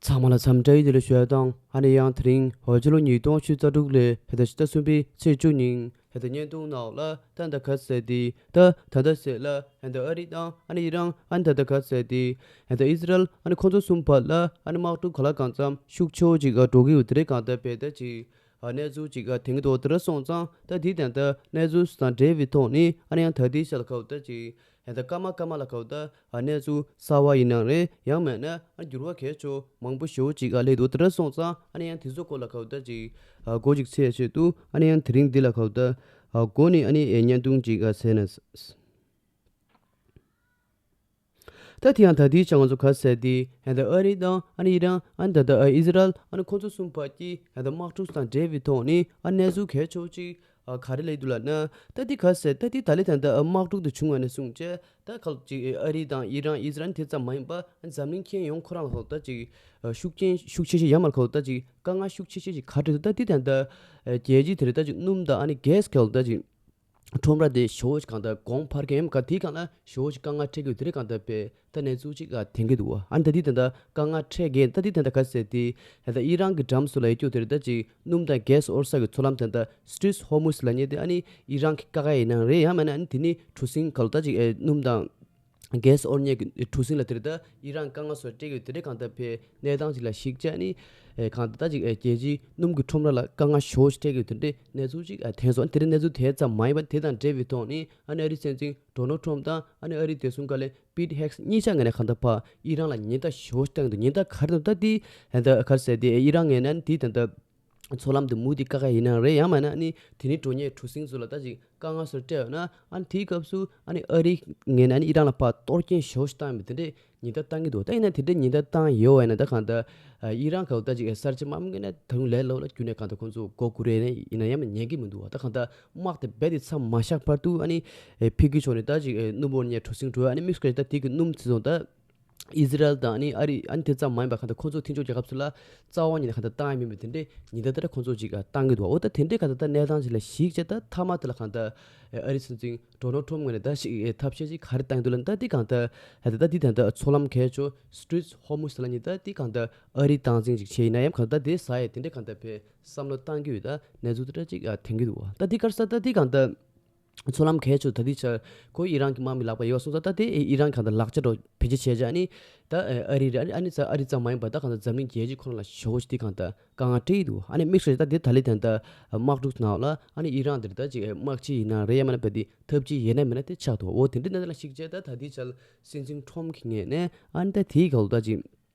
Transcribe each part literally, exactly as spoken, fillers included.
ཚང་མ་ལ་འཚམས་འདྲི་ཡི་ལ་ཞུ་ཡ་དང་། ཨ་ནི་ཡང་དེ་རིང་ཧོ་ཇི་ལོ་ཉིས་སྟོང་ཉི་ཤུ་རྩ་དྲུག་ལོའི་ཧེ་ད་ཕྱི་ཟླ་གསུམ་པའི་ཚེས་བཅུ་ཉིན་ཧེ་ད་བརྙན་ཐུང་ནང་ལ་ད་ད་ག་ཟེར་ཏེ་ད་ད་ད་ཟེར་ལ་ཧེ་ད་ཨ་རི་དང་ཨ་ནི་ཨི་རན་ཨ་ནི་ད་ད་ག་ཟེར་ཏེ་ཧེ་ད་ཨི་ཟི་རལ་ཨ་ནི་ཁོང་ཚོ་གསུམ་བར་ལ་ཨ་ནི་དམག་འཁྲུག་ག་ལ་གང་འཚམ་ཤུགས་ཆེ་བོ་ཅིག་འགྲོ་གི་ཡོད་དེ་རེད། གང་ལྟར་བས་ད་ཅིག་གནས་ཚུལ་ཅིག་ཐོན་གྱི་འདུག་དེ་འདྲ་སོང་ཙང་ད་དེ་ད་ད་གནས་ཚུལ་དང་འབྲེལ་བའི་ཐོག་ནས་ཨ་ནི་ཡང་ད་ལྟའི་ཆ་ལ་ག་བ་ད་ཅིག་ཧེ་ད་སྐར་མ་སྐར་མ་ལ་ག་བ་ད་གནས་ཚུལ་གསར་བ་ཡིན་ནའང་རེད། ཡང་མིན་ན་འགྱུར་བ་གལ་ཆེ་མང་པོ་ཞེ་པོ་ཅིག་སླེབས་འདུག་དེ་འདྲ་སོང་ཙང་ཨ་ནི་ཡང་དེ་ཚོ་སྐོར་ལ་ག་བ་ད་ཅིག་སྒོ་ཅིག་ཕྱེ་ཆེད་དུ་ཨ་ནི་ཡང་དེ་རིང་འདི་ལ་ག་བ་ད་སྒོ་ནས་ཨ་ནི་བརྙན་ཐུང་ཅིག་བཟོས་ན། ད་དེ་ཡང་ད་ལྟའི་ཆ་ང་ཚོ་ག་ཟེར་ཏེ་ཧེ་ད་ཨ་རི་དང་ཨ་ནི་ཨི་རན་ཨ་ནི་ད་ད་ཨི་ཟི་རལ་ཨ་ནི་ཁོང་ཚོ་གསུམ་བར་གྱི་ཧེ་ད་དམག་འཁྲུག་དང་འབྲེལ་བའི་ཐོག་ནས་ཨ་གནས་ཚུལ་གལ་ཆེ་བོ་ཅིག་ཨ་ག་རེ་སླེབས་འདུག་ལབ་ན། ད་འདི་ག་ཟེར་ད་འདི་ད་ལི་ད་ད་དམག་འཁྲུག་དེ་བྱུང་བ་ནས་བཟུང་བྱས་ད་ག་ཅིག་ཨ་རི་དང་ཨི་རན་ཨི་ཟི་རལ་དེ་ཙམ་མ་ཡིན་པ་འཛམ་གླིང་ཁྱོན་ཡོངས་ཁོ་རང་ལ་ད་ཅིག་ཤུགས་རྐྱེན་ཤུགས་ཆེ་ཤོས་ཡང་མ་ག་ད་ཅིག་དཀའ་ངལ་ཤུགས་ཆེ་ཤོས་ཅིག་ག་རེ་འདུག་ད་འདི་ད་ད་རྒྱལ་སྤྱི་དེ་རེད་ད་ཅིག་སྣུམ་དང་ཨ་ནི་གྷེ་སི་ག་ད་ཅིག་ཁྲོམ་ར་དེ་ཞེ་པོ་ཅིག་གང་ལྟར་གོང་འཕར་མཁན་ཡིན་ག་དེའི་སྒང་ལ་ཞེ་པོ་ཅིག་དཀའ་ངལ་འཕྲད་ཀྱི་ཡོད་དེ་རེད། གང་ལྟར་བས་ད་གནས་ཚུལ་ཅིག་ཨ་ཐོན་གྱི་འདུག་ཨ་ནི་ད་འདི་ད་ལྟ་དཀའ་ངལ་འཕྲད་མཁན་ད་འདི་ད་ལྟ་ག་ཟེར་ཏེ་ད་ལྟ་ཨི་རན་གྱི་འགྲམ་སུ་ལ་ཡོད་རྒྱུ་དེ་རེད། ད་ཅིག་སྣུམ་དང་གྷེ་སི་དབོར་ས་གི་མཚོ་ལམ་ད་ལྟ་སི་ཊེཊ་ཧོར་མུཛ་ལབ་མཁན་དེ་ཨ་ནི་ཨི་རན་གྱིས་བཀག་ཡ་ཡིན་ནའང་རེད། ཡང་མིན་ན་ཨ་ནི་དེ་ནི་གྲུ་གཟིངས་ག་ལ་ད་ཅིག་ཨེ་སྣུམ་དང་གྷེ་སི་དབོར་མཁན་གྱི་གྲུ་གཟིངས་ལ་དེ་རེད། ད་ཨི་རན་དཀའ་ངལ་སོགས་སྤྲད་ཀྱི་ཡོད་དེ་རེད། གང་ལྟར་བས་གནས་སྟངས་ཅིག་ལ་གཞིགས་བྱས་ནི་ཨེ་གང་ལྟར་ད་ཅིག་ཨེ་རྒྱལ་སྤྱིའི་སྣུམ་གྱི་ཁྲོམ་ར་ལ་དཀའ་ངལ་ཞེ་པོ་ཅིག་སྤྲད་ཀྱི་ཡོད་དེ་འདྲའི་གནས་ཚུལ་ཅིག་ཨ་ཐོན་སོང་། ཨ་ནི་དེ་རིང་གནས་ཚུལ་དེ་ཙམ་མ་ཡིན་པ་དེ་དང་འབྲེལ་བའི་ཐོག་ནས་ཨ་ནི་ཨ་རིའི་སྲིད་འཛིན་ཌོ་ནལ་ཊམ་དང་ཨ་ནི་ཨ་རིའི་བདེ་སྲུང་བཀའ་བློན་པིཊ་ཧེག་སི་གཉིས་ཆ་ངོས་ནས་གང་ལྟར་ཕར་ཨི་རན་ལ་ཉེན་བརྡ་ཞེ་པོ་ཅིག་བཏང་གི་འདུག་ཉེན་བརྡ་ག་རེ་འདུག་ད་དེ་ད་ག་རེ་ཟེར་དེ་ཨི་རན་ངོས་ནས་དེ་ད་ད་མཚོ་ལམ་དེ་མུ་མཐུད་བཀག་ཡ་ཡིན་ནའང་རེད། ཡང་མིན་ན་ཨ་ནི་དེ་ནས་འགྲོ་མཁན་གྲུ་གཟིངས་ཚོ་ལ་ད་ཅིག་དཀའ་ངལ་སོགས་སྤྲད་ཡོད་ན་ཨ་ནི་དེའི་སྐབས་སུ་ཨ་ནི་ཨ་རིའི་ངོས་ནས་ཨ་ནི་ཨི་རན་ལ་ཕར་གཏོར་སྐྱོན་ཞེ་པོ་ཞིག་བཏང་ཡོད་པ་དེ་འདྲས་ཉེན་བརྡ་བཏང་གི་འདུག་ད་ཡིན་ན་དེ་འདྲས་ཉེན་བརྡ་བཏང་ཡོད་པ་ཡིན་ན་ད་གང་ལྟར་ཨི་རན་ག་ད་ཅིག་གསར་བརྗེ་དམག་མི་ངོས་ནས་ད་རུང་ལས་སླ་པོ་ལ་བསྒྱུར་ནས་གང་ལྟར་ཁོང་ཚོ་མགོ་སྒུར་ཡས་ཡིན་ན་ཡང་ཉན་གི་མི་འདུག་ད་གང་ལྟར་དམག་དེ་རྦད་དེ་མཚམས་མ་བཞག་བར་དུ་ཨ་ནི་ཕ་གི་ཕྱོགས་ནས་ད་ཅིག་སྣུམ་དབོར་མཁན་གྲུ་གཟིངས་འགྲོ་ཡ་ཨ་ནི་དམིགས་སུ་བཀར་ད་དེ་གི་སྣུམ་ཚོ་ད། ཨི་ཟི་རལ་དང་ཨ་ནི་ཨ་རི་ཨ་ནི་དེ་ཙམ་མ་ཡིན་པ་གང་ལྟར་ཁོང་ཚོ་མཐུན་ཕྱོགས་རྒྱལ་ཁབ་ཚོ་ལ་རྩ་བ་ཉིད་ནས་གང་ལྟར་བཏང་ཡ་མིན་པའི་དེ་འདྲའི་ཉེན་བརྡ་དེ་འདྲ་ཁོང་ཚོ་ཅིག་བཏང་གི་འདུག་འོ་ད་དེ་འདྲའི་གང་ལྟར་ད་གནས་སྟངས་ཅིག་ལ་གཞིགས་བྱས་ད་མཐའ་མ་དེ་ལ་གང་ལྟར་ཨ་རིའི་སྲིད་འཛིན་ཌོ་ནལ་ཊམ་ངོས་ནས་ད་ཞིག་ཐབས་ཤེས་ཅིག་ག་རེ་བཏང་གི་འདུག་ལབ་ན། ད་འདི་གང་ལྟར་ད་ད་འདི་ད་ལྟ་མཚོ་ལམ་གལ་ཆེ་སི་ཊེཊ་ཧོར་མུཛ་ལབ་མཁན་ད་འདི་གང་ལྟར་ཨ་རིས་སྟངས་འཛིན་ཅིག་བྱས་ཡིན་ན་ཡང་གང་ལྟར་དེ་ཟ་ཡས་དེ་འདྲའི་གང་ལྟར་བས་བསམ་བློ་བཏང་གི་ཡོད། ད་གནས་ཚུལ་དེ་འདྲ་ཅིག་ཐོན་གི་འདུག་ད་འདི་ག་རེ་ཟེར་ད་འདི་གང་ལྟར། མཚོ་ལམ་གལ་ཆེ་ད་ལྟའི་ཆར་ཁོ་ཨི་རན་གྱི་དམག་མི་ལག་པ་ཡོད་སོང་ཙང་ད་དེ་ཨི་རན་གང་ལྟར་ལག་ཆ་འདྲ་བོ་བེད་སྤྱོད་བྱས་བྱས་ཨ་ནི་ད་ཨ་རི་རེད། ཨ་ནི་ཨ་ནི་ཙ་ཨ་རི་ཙམ་མ་ཡིན་པར་ད་གང་ལྟར་འཛམ་གླིང་རྒྱལ་སྤྱི་ཁོ་རང་ལ་ཞེ་པོ་ཅིག་དེ་གང་ལྟར་དཀའ་ངལ་སྤྲད་ཡི་འདུག་ཨ་ནི་དམིགས་བསལ་ད་དེ་ད་ལྟའི་ད་ལྟ་དམག་འཁྲུག་ནང་ལ་ཨ་ནི་ཨི་རན་དེར་ད་ཅིག་དམག་སྤྱི་ཡིན་ན་རེད་ཡང་མིན་ན་བས་དེ་འཐབ་སྤྱི་ཡིན་ན་མིན་ན་དེ་ཆགས་འདུག་འོ་དེ་འདྲའི་གནས་སྟངས་ལ་གཞིགས་བྱས་ད་ད་ལྟའི་ཆར་སྲིད་འཛིན་ཁྲོམ་གྱི་ངོས་ནས་ཨ་ནི་ད་དེའི་སྐབས་ལ་ད་ཅིག་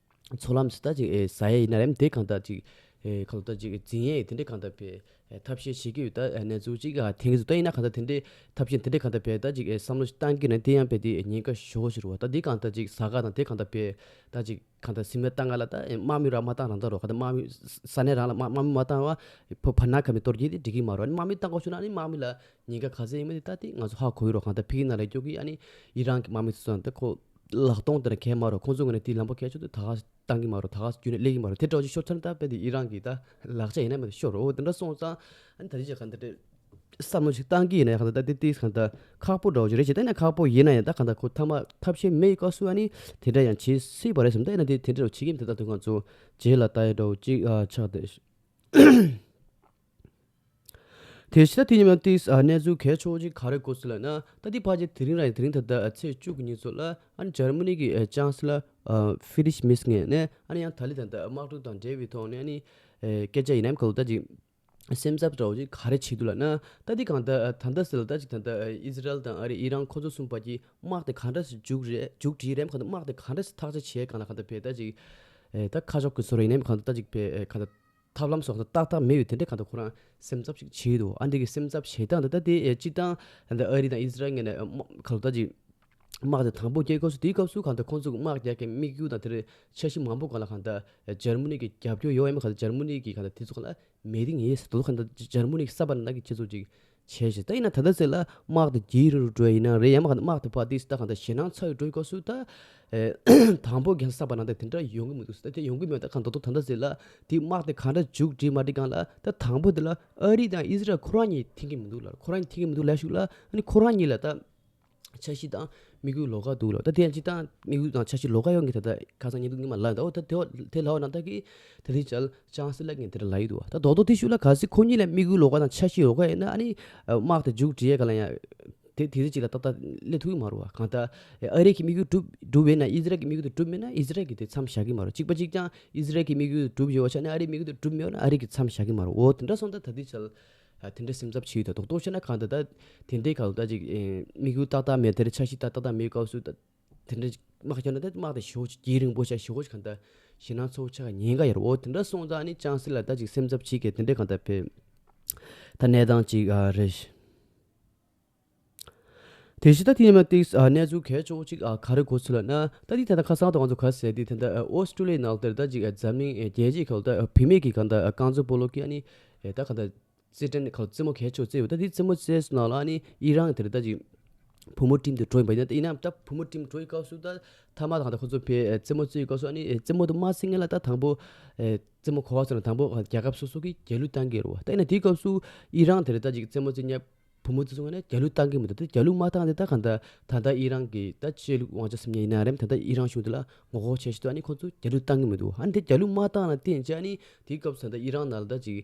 མཚོ་ལམ་ཟེར་ད་ཅིག་ཨེ་ཟ་ཡས་ཡིན་ན་རེད། དེ་གང་ལྟར་ཅིག་ཨེ་གང་ལྟར་ཅིག་འཛིན་ཡས་དེ་འདྲས་གང་ལྟར་བས་ཨེ་ཐབས་ཤེས་བྱེད་ཀྱི་ཡོད། ད་ཨེ་གནས་ཚུལ་ཅིག་ཨ་ཐོན་གྱི་འདུག་ད་ཡིན་ན་གང་ལྟར་དེ་འདྲས་ཐབས་ཤེས་དེ་འདྲས་གང་ལྟར་བས་ད་ཅིག་ཨེ་བསམ་བློ་ཞིག་བཏང་གི་ན་དེ་ཡང་བས་དེ་ཉེན་ཁ་ཞེ་པོ་ཞིག་རེད་བ། ད་འདི་གང་ལྟར་ཅིག་ཟ་ག་དང་དེ་གང་ལྟར་བས་ད་ཅིག་གང་ལྟར་སེམས་ལ་བཏང་ག་ལ་ད་ཨེ་དམག་མི་རང་མ་བཏང་རང་ད་རོ་ག་ད་དམག་མི་ས་གནས་རང་ལ་དམག་དམག་མི་མ་བཏང་བ་ཕ་ཕ་ན་ཁ་མི་གཏོར་གྱི་དེ་འགྲིག་གི་མ་རེད། ཨ་ནི་དམག་མི་བཏང་དགོས་བྱུང་ན་ཨ་ནི་དམག་མི་ལ་ཉེན་ཁ་ག་ཚད་ཡིན་མིན་དེ་ད་དེ་ང་ཚོ་ཧ་གོ་གི་རོ། གང་ལྟར་ཕ་གི་ནང་ལ་སྐྱོད་ཀྱི་ཨ་ནི་ཨི་རན་གྱི་དམག་མི་ཚོ་ཚོ་ད་ཁོ་ལག་སྟོང་དེ་ན་གས་མ་རོ། ཁོང་ཚོ་ངོས་ནས་དེའི་ལམ་པ་གས་ཆོད་དུ་ད་ག་བཏང་གི་མ་རོ། ད་ག་རྒྱུན་ནས་སླེབས་ཀྱི་མ་རོ། དེ་འདྲ་བ་ཅིག་ཤོར་ཚར་ན་ད་དཔེ་དེ་ཨི་རན་གྱི་ད་ལག་ཆ་ཡིན་ན་མེད་ཤོར་རོ། འོ་དེ་འདྲ་སོང་ཙང་ཨ་ནི་ད་ཅི་བྱས་གང་ལྟར་བསམ་བློ་ཞིག་བཏང་གི་ཡིན་ན་ཡང་གང་ལྟར་ད་དེ་དེ་གང་ལྟར་ཁག་པོ་འདྲ་བོ་ཅིག་རེད་བྱས། ད་ཡིན་ན་ཁག་པོ་ཡིན་ན་ཡང་ད་གང་ལྟར་ཁོ་ཐ་མ་ཐབས་ཤེས་མེད་སྐབས་སུ་ཨ་ནི་དེ་འདྲ་ཡང་བྱེད་སྲིད་པ་རེད་བསམ། ད་ཡིན་ན་དེ་དེ་འདྲ་བྱེད་ཀྱི་མི་དེ་ད་དུང་ང་ཚོ་རྗེས་ལ་ལྟ་ཡ་འདྲ་བོ་ཅིག་ཨ་ཆགས་བསྡད། དེ་ཕྱི་ད་དེ་ཉིན་མ་ཏིས་ཨ་གནས་ཚུལ་གལ་ཆེ་བོ་ཅིག་ག་རེ་གོ་སོང་ལབ་ན། ད་དེ་ཕལ་ཆེར་དེ་རིང་རང་ཡིན། དེ་རིང་ད་ལྟ་ཚེས་བཅུ་གི་ཉིན་ཚོ་ལ་ཨ་ནི་འཇར་མ་ནི་གི་ཨ་ཅང་སི་ལར་ཨ་ཧྥི་རི་ཤི་མེརྩ་ངོས་ནས་ཨ་ནི་ཡང་ད་ལི་ད་ལྟ་དམག་འཁྲུག་དང་འབྲེལ་བའི་ཐོག་ནས་ཨ་ནི་ཨེ་སྐད་ཆ་ཡིན་ནམ་ག་ལ་ད་ཅིག་སེམས་འཚབ་འདྲ་བོ་ཅིག་ག་རེ་བྱེད་འདུག་ལབ་ན། ད་དེ་གང་ལྟར་ཨ་ད་ལྟ་ཟེར་ལ་ད་ཅིག་ད་ལྟ་ཨ་ཨི་ཟི་རལ་དང་ཨ་རི་ཨི་རན་ཁོ་ཚོ་གསུམ་བར་གྱི་དམག་དེ་ག་འདྲ་སེ་མཇུག་རེད་མཇུག་སྒྲིལ་རེད་གང་ལྟར་དམག་དེ་ག་འདྲ་སེ་ཐག་གཅོད་བྱེད་གང་ལ་གང་ལྟར་བས་ད་ཅིག་ཨེ་ད་ཁ་ཕྱོགས་ཀྱི་བཟོ་འདྲ་ཡིན་ནམ་གང་ལྟར་ད་ཅིག་བས་ཨེ་གང་ལྟར། ཐབས་ལམ་སོགས་ད་ཏག་ཏག་མེད་པའི་དེ་འདྲའི་གང་ལྟར་ཁོ་རང་སེམས་འཚབ་ཅིག་བྱེད་འདུག་ཨ་འདི་གི་སེམས་འཚབ་བྱེད་སྟངས་དེ་ད་དེ་ཨེ་སྤྱི་བཏང་ད་ཨ་རི་དང་ཨི་ཟི་རལ་ངོས་ནས་ཨ་དམག་ག་ལ་ད་ཅིག་དམག་དེ་དང་པོ་རྒྱག་སྐབས་སུ་དེའི་སྐབས་སུ་གང་ལྟར་ཁོང་ཚོ་གི་དམག་རྒྱག་མཁན་དམིགས་ཡུལ་དང་དེ་འདྲའི་འཆར་གཞི་མང་པོ་གང་ལ་གང་ལྟར་ཨེ་འཇར་མ་ནི་གི་རྒྱབ་སྐྱོར་ཡོད་ཡིན་མ་གང་ལྟར་འཇར་མ་ནི་གི་གང་ལྟར་དེ་ཚོ་གང་ལ་མེད་དེ་ངེས་སུ་དོ་གང་ལྟར་འཇར་མ་ནི་གི་ས་པ་ན་གི་ཁྱེད་ཚོ་ཅིག་བྱས་ཤིང་། ད་ཡིན་ན་ད་ལྟ་ཟེར་ལ་དམག་དེ་རྒྱས་རུ་འགྲོ་ཡིན་ན་རེད། ཡང་མ་གང་ལྟར་དམག་དེ་ཕར་དེ་ད་གང་ལྟར་ཞེད་སྣང་ཚ་ཡི་འགྲོ་ཡི་སྐབས་སུ་ད། ཨེ་དང་པོ་རྒྱལ་ས་པ་ན་ད་དེ་འདྲ་ཡོང་གི་མི་འདུག་ད་དེ་ཡོང་གི་མེད་ད་གང་ད་དོ་ད་ལྟ་ཟེར་ལ་དེ་དམག་དེ་གང་འདྲ་མཇུག་སྒྲིལ་མ་སྒྲིལ་གང་ལ་ད་དང་པོ་དེ་ལ་ཨ་རི་དང་ཨི་ཟི་རལ་ཁོ་རང་གཉིས་མཐུན་གི་མི་འདུག་ལ་ཁོ་རང་གཉིས་མཐུན་གི་མི་འདུག་ལ་ཞུགས་ལ་ཨ་ནི་ཁོ་རང་གཉིས་ལ་ད་ འཆར་གཞི་དང་དམིགས་ཡུལ་ལོགས་ཀ་འདུག་ལ། ད་དེ་ཡང་སྤྱིར་བཏང་དམིགས་ཡུལ་དང་འཆར་གཞི་ལོགས་ཀ་ཡོང་གི་ད་ལྟ་ཁ་སང་ཉིན་དུ་ཉི་མ་ལ་ད་འོ་ད་དེ་དེ་ལ་འོ་ན་ད་གི་ད་ལྟའི་ཅལ་ཅང་སི་ལ་ངས་དེ་འདྲ་ལ་ཡི་འདུག་ད་རྡོག་རྡོག་དེ་ཤུ་ལ་ག་སི་ཁོ་གཉིས་ལ་དམིགས་ཡུལ་ལོགས་ཀ་དང་འཆར་གཞི་ལོགས་ཀ་ཡིན་ན་ཨ་ནི་དམག་དེ་མཇུག་སྒྲིལ་ཡས་ག་ལ་ཡང་དེ་དེ་ཚོ་གཅིག་ལ་ཏག་ཏག་སླེབས་ཐུབ་ཀྱི་མ་རེད་བ། གང་ལྟར་ཨ་རི་གི་དམིགས་ཡུལ་འགྲུབ་འགྲུབ་ཡོད་ན་ཨི་ཟི་རལ་གི་དམིགས་ཡུལ་དེ་འགྲུབ་མེད་ན་ཨི་ཟི་རལ་གི་དེ་མཚམས་བཞག་གི་མ་རེད། གཅིག་པ་གཅིག་ཀྱང་ཨི་ཟི་རལ་གི་དམིགས་ཡུལ་འགྲུབ་ཡོད་ཆ་ནས་ཨ་རིའི་དམིགས་ཡུལ་དེ་འགྲུབ་མེད་ན་ཨ་རི་གི་མཚམས་བཞག་གི་མ་རེད། འོ་དེ་འདྲ་སོང་ད་ད་ལྟའི་ཆར་ཨ་དེ་འདྲ་སེམས་འཚབ་བྱེད་ཡོད། ད་རྡོག་རྡོག་བཤད་ན་གང་ལྟར་ད་དེ་འདྲའི་གང་ལྟར་ཅིག་ཨེ་དམིགས་ཡུལ་ཏག་ཏག་མེད་དེ་འདྲ་འཆར་གཞི་ཏག་ཏག་མེད་སྐབས་སུ་ད་དེ་འདྲ་དམག་རྒྱག་ན་ད་དམག་དེ་ཞེ་པོ་ཅིག་རྒྱུན་རིང་པོ་ཞིག་ཞེ་པོ་ཅིག་གང་ལྟར་ཞེད་སྣང་ཚ་པོ་ཆགས་ཉེན་ཁ་ཡོད་རེད། འོ་དེ་འདྲ་སོང་ཙང་ཨ་ནི་ཅང་སི་ལ་ད་ཅིག་སེམས་འཚབ་བྱེད་གི་དེ་འདྲའི་གང་ལྟར་བས་ད་གནས་སྟངས་ཅིག་ཨ་རེད། དེ་བཞིན་ད་དེ་ནས་མ་ཏིག་ཨ་གནས་ཚུལ་གལ་ཆེ་བོ་ཅིག་ཨ་ག་རེ་གོ་ཚུལ་ལ་ན་ད་དེ་ད་ལྟ་ཁ་སང་དུ་ང་ཚོ་ག་ཟེར་དེ་ད་ལྟ་ཨོ་སི་ཀྲུ་ལི་ཡའི་ནང་དེར་ད་ཅིག་ཨ་འཛམ་གླིང་ཨ་རྒྱལ་སྤྱིའི་ཁ་ལ་ད་ཨ་བུད་མེད་ཀྱི་གང་ལྟར་ཨ་རྐང་བཙུགས་སྤོ་ལོ་གི་ཨ་ནི་ཨ་ད་གང་ལྟར་རྩེད་འགྲན་ཁ་ལ་རྩེད་མོ་གལ་ཆེ་བོ་རྩེ་ཡོད། ད་དེ་རྩེད་མོ་རྩེས་སོང་ན་ལ་ཨ་ནི་ཨི་རན་དེར་ད་ཅིག་བུ་མོ་ཊིམ་དུ་འགྲོ་ཡིན་པ་ཡིན་ན་ད་ཡིན་ནའང་ད་བུ་མོ་ཊིམ་འགྲོ་ཡི་སྐབས་སུ་ད་མཐའ་མ་ད་གང་ལྟར་ཁོ་ཚོ་ཕའི་ཨ་རྩེད་མོ་རྩེ་ཡི་སྐབས་སུ་ཨ་ནི་ཨ་རྩེད་མོ་དུ་མ་རྩེ་སྔོན་ལ་ད་དང་པོ་ཨ་རྩེད་མོ་གོ་བ་ཚོ་ན་དང་པོ་རྒྱལ་ཁབ་སོ་སོ་གི་རྒྱལ་གླུ་བཏང་གི་རེད་བ། ད་ཡིན་ན་དེའི་སྐབས་སུ་ཨི་རན་དེར་ད་ཅིག་རྩེད་མོ་རྩེ་མཁན་བུ་མོ་ཚོ་ཚོ་ནས་རྒྱལ་གླུ་བཏང་གི་མི་འདུག་དེ་རྒྱལ་གླུ་མ་བཏང་དེ་ད་གང་ལྟར་ད་ལྟ་ཨི་རན་གྱི་ད་ཆོས་ལུགས་དབང་ཆ་ཟེར་མཁན་ཡིན་ན་རེད། ད་ལྟ་ཨི་རན་གཞུང་དེ་ལ་ངོ་རྒོལ་བྱེད་བཞིན་འདུག་ཨ་ནི་ཁོང་ཚོ་རྒྱལ་གླུ་བཏང་གི་མི་འདུག་ཨ་ནི་དེ་རྒྱལ་གླུ་མ་བཏང་ན་བརྟེན་བྱས་ཨ་ནི་དེའི་སྐབས་སུ་ད་ལྟ་ཨི་རན་ནང་ལ་ད་ཅིག་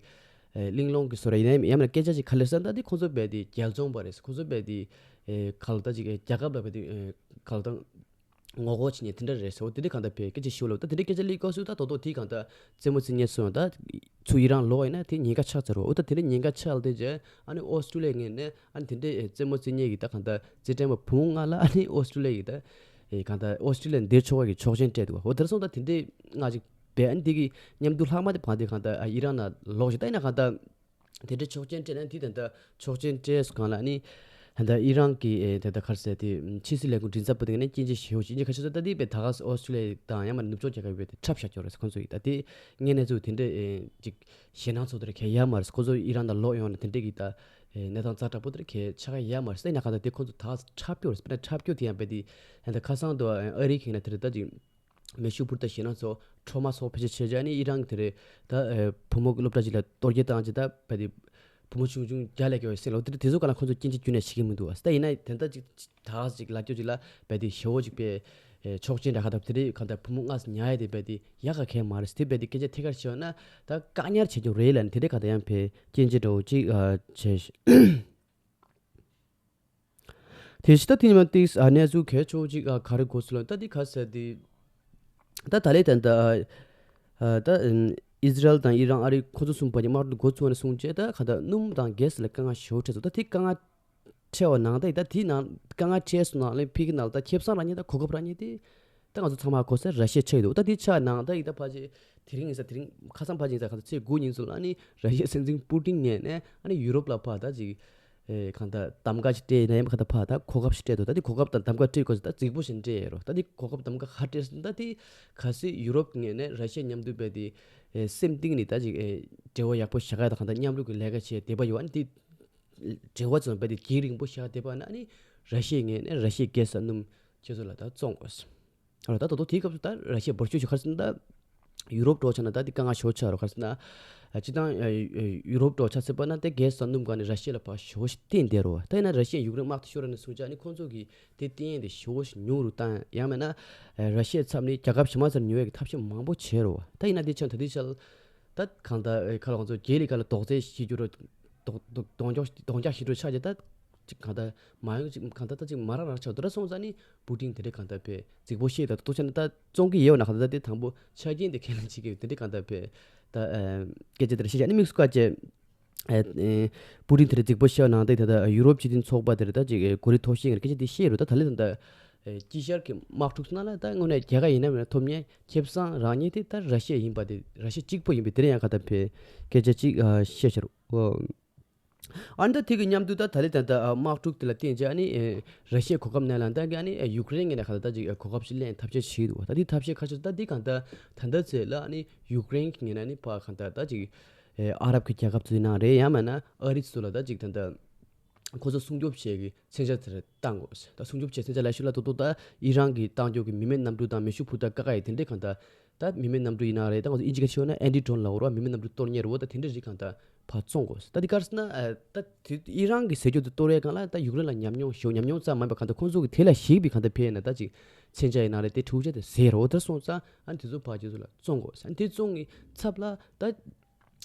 ཨེ་གླེང་སློང་གི་བཟོ་འདྲ་ཡིན་ན་ཡང་ན་སྐད་ཆ་ཅིག་ག་ལེར་ཟེར་ན་ད་དེ་ཁོང་ཚོ་རྦད་དེ་རྒྱལ་བཙོང་པ་རེད། ཁོང་ཚོ་རྦད་དེ་ཨེ་ག་ལ་ད་ཅིག་ཨེ་རྒྱལ་ཁབ་ལ་རྦད་དེ་ཨེ་ག་ལ་ད་ངོ་རྒོལ་བྱེད་མཁན་དེ་འདྲ་རེད་ཟེར། འོ་དེ་འདྲ་གང་ལྟར་བས་སྐད་ཆ་ཞུ་ལབ་ད་དེ་འདྲའི་སྐད་ཆ་སླེབས་སྐབས་སུ་ད་དོ་དོ་དེ་གང་ལྟར་རྩེད་མོ་རྩེ་མཁན་སོང་ད་ཚུར་ཨི་རན་ལོག་ཡིན་ན་དེ་ཉེན་ཁ་ཆགས་ཚར་བ། འོ་ད་དེ་འདྲའི་ཉེན་ཁ་ཆགས་ལ་དེ་རྗེས་ཨ་ནི་ཨོ་སི་ཀྲུ་ལི་ཡ་ངོས་ནས་ཨ་ནི་དེ་འདྲའི་རྩེད་མོ་རྩེ་མཁན་གྱི་ད་གང་ལྟར་རྩེད་འགྲན་པ་བུ་མོ་ལྔ་ལ་ཨ་ནི་ཨོ་སི་ཀྲུ་ལི་ཡ་གི་ད་གང་ལྟར་ཨོ་སི་ཀྲུ་ལི་ཡ་འདིར་ཆོག་པ་གི་ཆོག་མཆན་སྤྲད་འདུག་འོ་དེར་སོང་ད་དེ་འདྲའི་ལྔ་ཅིག་བས་ཨ་ནི་དེ་གི་མཉམ་དུ་ལྷག་མ་དེ་བང་དེ་གང་ལྟར་ཨི་རན་ལ་ལོག་ཞིག་ད་ཡིན་ན་གང་ལྟར། དེ་འདྲའི་ཆོག་མཆན་སྤྲད་ན་དེ་ད་ལྟ་ཆོག་མཆན་སྤྲད་སོང་གང་ལ་ནི་ད་ལྟ་ཨི་རན་གྱི་ཨེ་ད་ལྟ་ག་རེ་ཟེར་དེ་ཕྱི་སྲིད་ལས་ཁུངས་མགྲིན་ཚབ་པ་དེ་ནས་སྐྱོན་བརྗོད་ཞེ་པོ་ཞིག་སྐྱོན་བརྗོད་ཁ་ཤས་ད་ལྟ་དེ་བས་ད་ག་ཨོ་སི་ཀྲུ་ལི་ཡ་དང་ཡང་མ་ནུབ་ཕྱོགས་རྒྱལ་ཁབ་བས་དེ་འཁྲབ་བཞག་ཀྱོག་རེད། ཁོང་ཚོ་ཡིས་ད་དེ་དངོས་གནས་ཚུལ་དེ་འདྲའི་ཨེ་ཅིག་ཞེད་སྣང་ཚོགས་དེ་རེད་གལ་ཡ་མ་རེད། ཁོང་ཚོ་ཨི་རན་ད་ལོག་ཡོང་ན་དེ་འདྲའི་གི་ད་ཨེ་གནས་སྟངས་ཛ་དྲག་པོ་དེ་རེད་གལ་ཆགས་ཡ་མ་རེད། སེ་ན་ག་ད་དེ་ཁོང་ཚོ་ད་འཁྲབ་ཀྱོག་རེད། སྤེར་ན་འཁྲབ་ཀྱོག་དེ་ཡང་བས་དེ་ད་ལྟ་ཁ་སང་དུ་ཨ་རི་གི་ན་དེ་རེད་ད་ཅིག་མེ་ཤུགས་འཕུར་མདའ་ཞེད་སྣང་ཚོགས་ཁྲོ་མ་སོགས་ཕལ་ཆེར་བྱས་རྗེས་ཨ་ནི་ཨི་རན་གྱི་དེ་རེད་ད་ཨེ་བུ་མོ་སློབ་གྲྭ་ཅིག་ལ་གཏོར་རྒོལ་བཏང་རྗེས་ད་བས་དེ་བུ་མོ་ཆུང་ཆུང་བརྒྱ་ལས་བརྒལ་བའི་སྲིད་ལོ་དེ་དེ་ཚོ་ག་ལ་ཁོང་ཚོ་སྐྱོན་བརྗོད་རྒྱུན་ནས་བྱེད་ཀྱི་མི་འདུག་ཨ་ད་ཡིན་ན་དེ་འདྲ་ཅིག་ད་ཅིག་ལ་སྐྱོ་ཅིག་ལ་བས་དེ་ཞེ་པོ་ཅིག་པས་ཨེ་ཆོག་མཆན་འདྲ་ཁ་ཐབས་དེ་རེད་གང་ལྟར་བུ་མོ་ལྔ་ཉར་ཡ་དེ་བས་དེ་ཡག་ག་གལ་མ་རེད། དེ་བས་དེ་སྐད་ཆ་ཐད་ཀར་བཤད་ན་ད་བཀག་ཉར་བྱེད་རྒྱུ་རེད་ལ་ནི་དེ་རེད་གང་ལྟར་ཡང་བས་སྐྱོན་བརྗོད་འདྲ་བོ་ཅིག་ཨ་བྱས། དེ་བཞིན་ད་དེ་ནས་མ་ཏིག་ཨ་གནས་ཚུལ་གལ་ཆེ་བོ་ཅིག་ཨ་ག་རེ་གོ་སོང་ལབ་ད་འདི་ག་ཟེར་དེ། ད་ད་ལས་ད་ད་ཨ་ད་ཨིས་རལ་དང་ཨི་རན་ཨ་རི་ཁོ་ཚོ་གསུམ་བར་གྱི་དམག་འཁྲུག་འགོ་བཙུགས་ནས་བཟུང་རྗེས་ད་ག་ད་སྣུམ་དང་གྷེ་སི་ལ་དཀའ་ངལ་ཞེ་པོ་འཕྲད་སོང་། ད་དེ་དཀའ་ངལ་འཕྲད་པ་ནང་ད་ད་དེའི་ནང་དཀའ་ངལ་འཕྲད་སོང་ནང་ལས་ཕི་གི་ནང་ད་ཁེ་བཟང་རག་མཁན་ད་གོ་སྐབས་རག་མཁན་དེ། ད་ང་ཚོ་ཚང་མ་གོ་ས་ར་ཤི་ཡ་ཆགས་ཡོད་འདུག་ད་དེ་ཆ་ནང་ད་ཡིག་ད་ཕལ་ཆེར་དེ་རིང་ཡིན་ས་དེ་རིང་ཁ་སང་ཕལ་ཆེར་ཡིན་ས་ག་ཚོད་ཚེས་དགུ་ཉིན་ཚོ་ལ་ནི་ར་ཤི་ཡའི་སྲིད་འཛིན་པུ་ཏིན་ངོས་ནས་ཨ་ནི་ཡུ་རོབ་ལ་ཕར་ད་ཅིག་ཨེ་གང་ལྟར་གདམ་ག་ཅིག་སྤྲད་ཡིན་ན་ཡང་གང་ལྟར་ཕར་ད་གོ་སྐབས་ཤིག་སྤྲད་འདུག་ད་དེ་གོ་སྐབས་དང་གདམ་ག་སྤྲད་དགོས་ས་ད་རྫིག་པོ་ཞིག་སྤྲད་ཡོད་རོ། ད་དེ་གོ་སྐབས་གདམ་ག་ག་སྤྲད་ཟིན་ད་དེ་གལ་སྲིད་ཡུ་རོབ་ངོས་ནས་ར་ཤི་ཡ་མཉམ་དུ་རྦད་དེ་ཨེ་སེམས་གཏིང་ནས་ད་ཅིག་ཨེ་འབྲེལ་བ་ཡག་པོ་བཞག་ཡ་ད་གང་ལྟར་མཉམ་རུབ་ཀྱི་ལས་ཀ་བྱས་བསྡད་པ་ཡོད་ཨ་ནི་དེ་འབྲེལ་བ་ཚོ་རྦད་དེ་རྒྱུན་རིང་པོ་བཞག་བསྡད་པ་ན་ཨ་ནི་ར་ཤི་ཡའི་ངོས་ནས་ར་ཤི་ཡའི་གྷེ་སི་སྣུམ་ཁྱེད་ཚོ་ལ་ད་བཙོང་དགོས། ཨ་ད་ད་དུང་དེའི་སྐབས་སུ་ད་ར་ཤི་ཡ་འབོར་ཆུ་ཞིག་ག་རེ་ཟེར་ན་ད་ཡུ་རོབ་འགྲོ་ཆ་ན་ད་དེ་དཀའ་ངལ་ཞེ་པོ་ཆགས་རོ། ག་རེ་ཟེར་ན་ཨ་སྤྱིར་བཏང་ཨ་ཡུ་རོབ་འགྲོ་ཆ་ཟེར་བ་ན་དེ་གྷེ་སི་དང་སྣུམ་སྒང་ནས་ར་ཤི་ཡ་ལ་ཕར་ཞེ་པོ་ཞིག་བརྟེན་བསྡད་རོ། ད་ཡིན་ན་ར་ཤི་ཡ་ཡུཀ་རེན་དམག་དེ་ཤོར་ནས་བཟུང་ཅག་ནི་ཁོང་ཚོ་གིས་དེ་བརྟེན་ཡས་དེ་ཞེ་པོ་ཞིག་ཉུང་རུ་བཏང་ཡང་མིན་ན་ཨ་ར་ཤི་ཡའི་ཚབ་ནས་རྒྱལ་ཁབ་གཞན་མ་ཚོར་ཉོ་ཡས་ཀྱི་ཐབས་ཤེས་མང་པོ་བྱས་རོ། ད་ཡིན་ན་དེ་ཆ་ད་དེ་ཆ་ད་གང་ལྟར་ཁ་ལ་ཁོང་ཚོ་རྒྱལ་ལི་ཁ་ལ་རྡོག་རྫིས་ཤི་རྒྱུ་རོ། རྡོག་རྡོག་རྡོག་འཇོག་རྡོག་འཇོག་ཤི་རྒྱུ་ཆགས་ཀྱི་ད། ཅིག་གང་ལྟར་མ་ཡོང་ཅིག་གང་ལྟར་ད་ཅིག་མ་རག་རག་ཆགས་འདུག་ར་སོང་ཙང་ནི་པུ་ཏིན་དེ་འདྲའི་གང་ལྟར་བས་རྫིག་པོ་བཤད་ད་ཏོག་ཙམ་ནི་ད་བཙོང་གི་ཡོད་ན་གང་ལྟར་ད་དེ་དང་པོ་ཆ་རྐྱེན་དེ་ཁས་ལེན་བྱེད་ཀྱི་དེ་འདྲའི་གང་ལྟར་བས་ད་སྐད་ཆ་དེ་འདྲ་བཤད་ཡ་ནི་དམིགས་སུ་བཀར་བྱས་པུ་ཏིན་དེ་འདྲ་རྫིག་པོ་བཤད་ནང་དེ་ད་ད་ཡུ་རོབ་སྤྱི་མཐུན་ཚོགས་པ་དེ་འདྲ་ད་ཅིག་གོ་རིམ་ཐོག་ཤེས་ངེར་སྐད་ཆ་དེ་བཤད་རུ་ད་ད་ལེ་ད་ད་དཀྱིལ་ཤར་གྱི་དམག་འཁྲུག་ནང་ལ་ད་དངོས་གནས་རྒྱལ་ཁ་ཡིན་ན་མིན་ན་ཐོབ་མཁན་ཁེ་བཟང་རག་མཁན་དེ་ད་ར་ཤི་ཡ་ཡིན་པ་དེ་ར་ཤི་ཡ་གཅིག་པོ་ཡིན་པའི་དེ་འདྲ་ཡང་གང་ལྟར་བས་སྐད་ཆ་ཅིག་བཤད་བྱ་རུ། ཨ་ནི་ད་དེ་གི་མཉམ་དུ་ད་ད་ལེ་ད་ད་དམག་འཁྲུག་དེ་ལ་བརྟེན་བྱས་ཨ་ནི་ར་ཤི་ཡའི་གོ་སྐབས་ནང་ལ་ད་གི་ཨ་ནི་ཡུཀ་རེན་གྱི་ནས་གང་ལྟར་ད་ཅིག་གོ་སྐབས་ཤིག་ལེན་ཐབས་ཤེས་བྱེད་འདུག་ད་དེ་ཐབས་ཤེས་ཁ་ཤས་ད་དེ་གང་ལྟར་ད་ལྟ་ཚེ་ལ་ཨ་ནི་ཡུཀ་རེན་གྱི་ངོས་ནས་ཨ་ནི་ཕར་གང་ལྟར་ད་ཅིག་ཨ་རབ་ཀྱི་རྒྱལ་ཁབ་ཚོའི་ནང་རེད་ཡང་མིན་ན་ཨ་རི་ཚོ་ལ་ད་ཅིག་ད་ལྟ་ཁོ་ཚོ་སྲུང་སྐྱོབ་བྱེད་ཀྱི་མཚོན་ཆ་དེ་རེད་བཏང་དགོས། ད་སྲུང་སྐྱོབ་བྱེད་མཚོན་ཆ་ལ་ཤུ་ལ་ཏོག་ཏོག་ད་ཨི་རན་གྱི་བཏང་རྒྱུ་གི་མི་མེད་གནམ་གྲུ་དང་མེ་ཤུགས་འཕུར་མདའ་བཀག་ཡ་དེ་འདྲའི་གང་ལྟར་ད་མི་མེད་གནམ་གྲུ་ཡིན་ན་རེད། ད་ང་ཚོ་ཨིན་ཇི་ག་ཤོད་ན་ཨེན་ཊི་ཌོན་ལབ་རོ། མི་མེད་གནམ་གྲུ་གཏོར་མཁན་རེད་བ། ད་དེ་འདྲ་རིགས་གང་ལྟར་ ཕར་བཙོང་དགོས། ད་འདི་ག་རེ་ཟེར་ན་ཨ་ད་དེ་ཨི་རན་གྱི་ཟས་རྒྱུ་དེ་གཏོར་ཡས་སྒང་ལ་ད་ཡུཀ་རེན་ལ་ཉམས་མྱོང་ཞུ་ཉམས་མྱོང་ཙམ་མིན་པ་གང་ལྟར་ཁོང་ཚོ་གི་དེ་ལ་ཞིག་པའི་གང་ལྟར་ཕེ་ན་ད་ཅིག་མཚོན་ཆ་ཡིན་ན་རེད་དེ་འཕྲུལ་ཆས་དེ་ཟེར་རོ། ད་སོང་ཙང་ཨ་ནི་དེ་ཚོ་ཕར་ཁྱེད་ཚོ་ལ་བཙོང་དགོས། ཨ་ནི་དེ་བཙོང་གི་ཚབ་ལ་ད་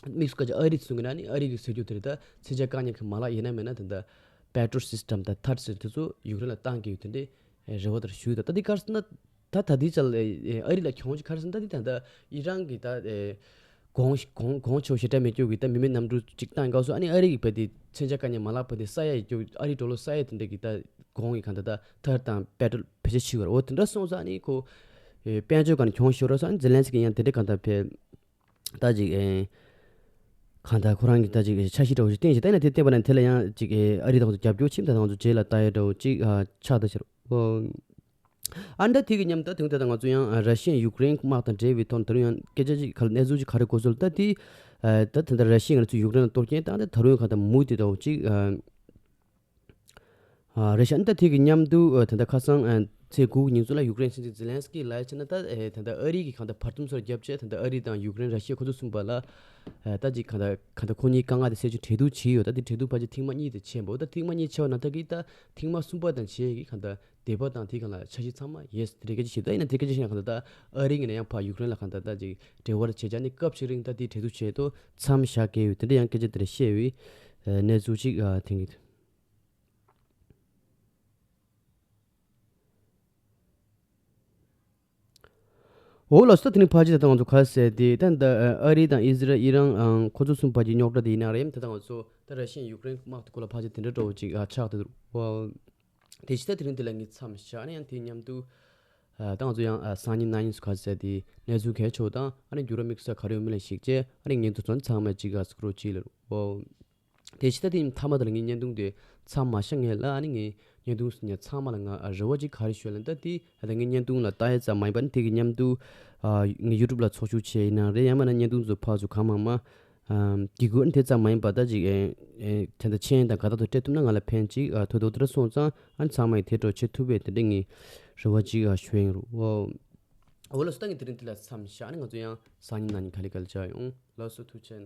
དམིགས་སུ་བཀར་ཅིག་ཨ་རི་གསུང་གི་ན་ནི་ཨ་རི་གི་ཟེར་རྒྱུ་དེ་རེད། ད་མཚོན་ཆ་བཀག་ཉར་གྱི་མ་ལག་ཡིན་ན་མིན་ན་དེ་འདྲ་པེ་ཊོལ་སིས་ཊམ་དང་ཐར་ཟེར་དེ་ཚོ་ཡུཀ་རེན་ལ་བཏང་གི་ཡོད་དེ་འདྲའི་རེ་བ་དེར་ཞུས། ད་ད་འདི་ག་རེ་ཟེར་ན་ད་ད་ལྟའི་ཆར་ཨ་རི་ལ་གྱོང་ཅིག་ག་རེ་ཟེར་ན་ད་འདི་ད་ད་ཨི་རན་གི་ད་གོང་གོང་གོང་ཆེ་བ་ཞེ་དྲག་མེད་རྒྱུ་གི་ད་མི་མེད་གནམ་གྲུ་ཅིག་བཏང་སྐབས་སུ་ཨ་ནི་ཨ་རི་གི་བ་དེ་མཚོན་ཆ་བཀག་ཉར་མ་ལག་བ་དེ་ས་ཡ་ཡི་རྒྱུ་ཨ་རི་ཌོ་ལར་ས་ཡ་དེ་འདྲ་གི་ད་གོང་གི་གང་ད་ད་ཐར་དང་པེ་ཊོལ་བེད་སྤྱོད་བྱེད་པར་འོ་དེ་འདྲ་སོང་ཙང་ཨ་ནི་ཁོ་དཔལ་འབྱོར་གང་གྱོང་ཤོར་ར་སོང་ཨ་ནི་ཛེ་ལན་སི་ཀི་ཡང་དེ་འདྲ་གང་ད་བས། ད་ཅིག་ཨེ། གང་ལྟར་ཁོ་རང་གིས་ད་ཅིག་འཆར་གཞི་འདྲ་བོ་ཞིག་བཏིང་ཞིག་བཏིང་ནས་དེ་བལྟས་པ་ན་དེ་ལ་ཡང་ཅིག་ཨེ་ཨ་རི་དང་ཚོ་རྒྱབ་སྐྱོར་ཆེན་པོ་དང་ཚོ་རྗེས་ལ་ལྟ་ཡ་འདྲ་བོ་ཅིག་ཨ་ཆགས་ད་ཕྱིར། ཨ་འདྲ་དེ་གི་མཉམ་ད་དེང་དེ་ད་ང་ཚོ་ཡང་ཨ་ར་ཤི་ཡ་ཡུཀ་རེན་དམག་དང་འབྲེལ་བའི་ཐོག་ད་རུང་ཡང་སྐད་ཆ་ཅིག་ག་ལ་གནས་ཚུལ་ཅིག་ག་རེ་གོ་སོང་ད་དེ་ཨ་ད་དེ་འདྲ་ར་ཤི་ཡ་ང་ཚོ་ཡུཀ་རེན་ལ་གཏོར་སྐྱོན་བཏང་སྟེ་ད་རུང་གང་ལྟར་མུ་མཐུད་དུ་ཅིག་ཨ། ཨ་རེད་ཤག་ད་དེ་གི་མཉམ་དུ་ཨ་ད་ལྟ་ཁ་སང་ཨ་ཚེས་དགུ་གི་ཉིན་ཚོ་ལ་ཡུཀ་རེན་སྲིད་འཛིན་ཛེ་ལན་སི་ཀི་ལ་ཡ་བྱས་ན་ད་ཨེ་ད་ལྟ་ཨ་རི་གི་གང་ལྟར་བར་འདུམ་སོགས་བརྒྱབ་བྱས་ད་ལྟ་ཨ་རི་དང་ཡུཀ་རེན་ར་ཤི་ཡ་ཁོ་ཚོ་གསུམ་པ་ལ་ཨ་ད་ཅིག་གང་ལྟར་གང་ལྟར་ཁོ་གཉིས་དཀའ་ངལ་དེ་སེལ་རྒྱུ་གྲོས་བསྡུར་བྱས་ཡོད། ད་དེ་གྲོས་བསྡུར་ཕལ་ཆེར་ཐེངས་མ་གཉིས་དེ་ཕྱིན་པ་འོ་ད་ཐེངས་མ་གཉིས་ཕྱིན་པ་ན་ད་གི་ད་ཐེངས་མ་གསུམ་པ་དང་བྱས་གི་གང་ལྟར་དེ་པ་དང་དེ་གང་ལ་འཆར་གཞི་ཚང་མ་ཡེས་དེ་འདྲའི་སྐད་ཆ་བཤད་ད་ཡིན་ན་དེ་སྐད་ཆ་བཤད་ན་གང་ལྟར་ད་ཨ་རི་ངོས་ནས་ཡང་ཕར་ཡུཀ་རེན་ལ་གང་ལྟར་ད་ཅིག་འབྲེལ་བ་བྱེད་བྱ་ནི་སྐབས་ཤིག་རིང་ད་དེ་གྲོས་བསྡུར་བྱས་ཏོ་མཚམས་བཞག་གི་ཡོད་དེ་འདྲ་ཡང་སྐད་ཆ་དེ་འདྲ་བཤད་བའི་ཨ་གནས་ཚུལ་ཅིག་ཨ་ཐེངས་གི། འོ་ལགས་སོ། ད་དེ་ནི་ཕལ་ཆེར་ད་ལྟ་ང་ཚོ་ག་རེ་ཟེར་དེ་ད་ད་ཨ་རི་དང་ཨི་ཟི་རལ་ཨི་རན་ཨང་ཁོ་ཚོ་གསུམ་ཕལ་ཆེར་རྙོག་དྲ་དེ་ཡིན་ན་རེད། ད་ལྟ་ང་ཚོ་ད་ར་ཤི་ཡ་ཡུཀ་རེན་དམག་དེ་སྐོར་ལ་ཕལ་ཆེར་དེ་འདྲ་འདྲ་བོ་ཅིག་ཨ་ཆགས་བསྡད་འདུག་བ། དེ་ཕྱི་ད་དེ་རིང་འདི་ལ་ངས་མཚམས་བཞག་ནས་ཡང་དེ་མཉམ་དུ་ཨ་ད་ང་ཚོ་ཡང་ཨ་སང་ཉིན་གནངས་ཉིན་སུ་ག་རེ་ཟེར་དེ་གནས་ཚུལ་གལ་ཆེ་བ་དང་ཨ་ནི་འགྱུར་བ་དམིགས་བསལ་ག་རེ་ཡོད་མེད་ལ་གཞིགས་བྱས་ཨ་ནི་བརྙན་ཐུང་ཚོ་ཚང་མ་ཅིག་ཨ་སི་ཀྲོལ་བྱས་ལ་རུ་བ། དེ་ཕྱི་ད་དེ་མཐའ་མ་དེ་ལ་ངས་བརྙན་ཐུང་དེ་མཚམས་མ་བཞག་ངེས་ལ་ཨ་ནི་ངས་བརྙན་ཐུང་ཟིན་ཡ་ཚང་མ་ལ་ང་རེ་བ་ཅིག་ག་རེ་ཞུ་ལ་ད་དེ་ད་ངས་བརྙན་ཐུང་ལ་ལྟ་ཡ་ཙམ་མ་ཡིན་པ་ནི་དེ་གི་མཉམ་དུ་ཨ་ངས་ཡུ་ཊུབ་ལ་ཚོགས་ཞུགས་བྱས་ཡིན་ན་རེད་ཡང་མིན་ན་བརྙན་ཐུང་ཚོ་ཕར་ཚུར་གང་མང་མང་ཨ་གི་དགོས་ཨ་ནི་དེ་ཙམ་མ་ཡིན་པ་ད་ཅིག་ཨེ་ཨེ་དེ་འདྲ་མཆན་དང་དགའ་རྟགས་དང་སྤྲད་ཐུབ་ན་ང་ལ་ཕན་ཅིག་ཨ་ཐོགས་འདུག་དེ་འདྲ་སོང་ཙང་ཨ་ནི་ཚང་མ་ཡིས་དེ་འདྲ་བྱེད་ཐུབ་པའི་དེ་འདྲ་ངས་རེ་བ་ཅིག་ཨ་ཞུ་ཡིན་རུ་འོ། འོ་ལགས་སོ། ད་ངས་དེ་རིང་འདི་ལ་མཚམས་བཞག་ཨ་ནི་ང་ཚོ་ཡང་སང་ཉིན་གནངས་ཉིན་ག་ལེ་ག་ལེ་མཇལ་ཡོང་། ལགས་སོ། ཐུགས་རྗེ་གནང་།